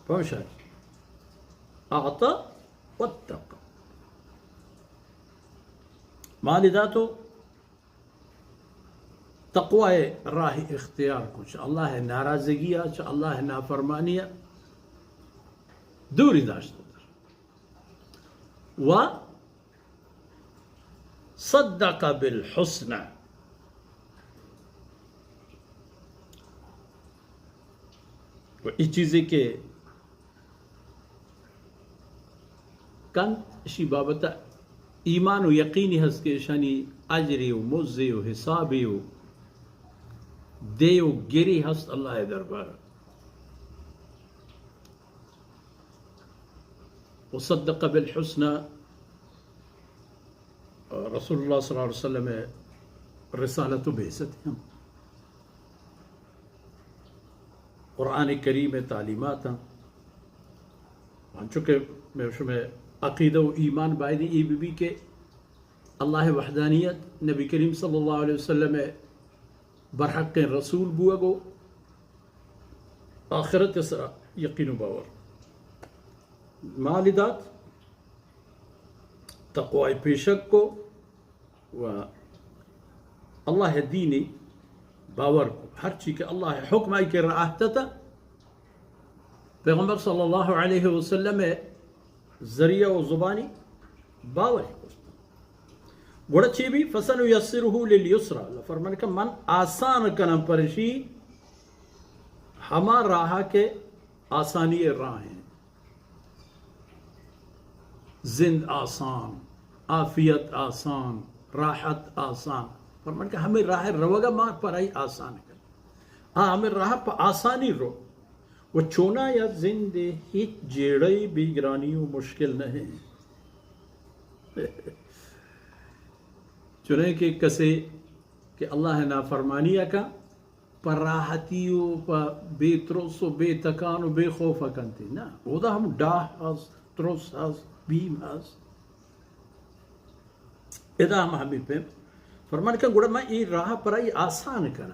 پمشا اعطى واتقى. مال دات و تقوی راہ اختیار کو، چہ اللہ ناراضگی ءَ، چہ اللہ نافرمانی ءَ دوری داشت. و صدق بالحسنى. و اے چیزے کہ کنت، اشی بابت ایمان و یقینی ہست کہ اشانی اجرے و مزے و حسابے و دے و گرے ہست اللہ دربار. وصدق بالحسنى، رسول اللہ صلی اللہ علیہ وسلم رسالت و بعثت ہم قرآن کریم تعلیمات ہیں. انچو کہ میں شمع عقیدہ و ایمان بایدی ای بی بی کہ اللہ وحدانیت، نبی کریم صلی اللہ علیہ وسلم برحق رسول بوگ و آخرت سرا یقین و باور. مال دات، تقوی پیشک کو و اللہ دینی باور کو. ہر چی کہ اللہ حکم آئی کہ راہ تتا، پیغمبر صلی اللہ علیہ وسلم ذریعہ و زبانی باور کو. گڑا چی بی؟ فسنیسرہ للیسری، اللہ فرمان کہ من آسان کنم پرشی ہما راہ کہ آسانی راہ ہیں. زند آسان، عافیت آسان، راحت آسان. فرمان کہ ہمیں راہ روگا ما پرائی آسان کن. ہاں، ہمیں راہ پہ آسانی رو. و چونا یا زند ہیچ جیڑے بیگرانی و مشکل نہیں. چنانکہ کسے کہ اللہ نافرمانی کا پہ راحتی و پہ بے ترس و بے تکان و بے خوف کنتی. نا، اودا ہم ڈاہ ہست، ترس ہست، بیم ہست. ادا ہم ہمیں پہ فرمان کن، گڑا من ای راہ پرائی آسان کناں.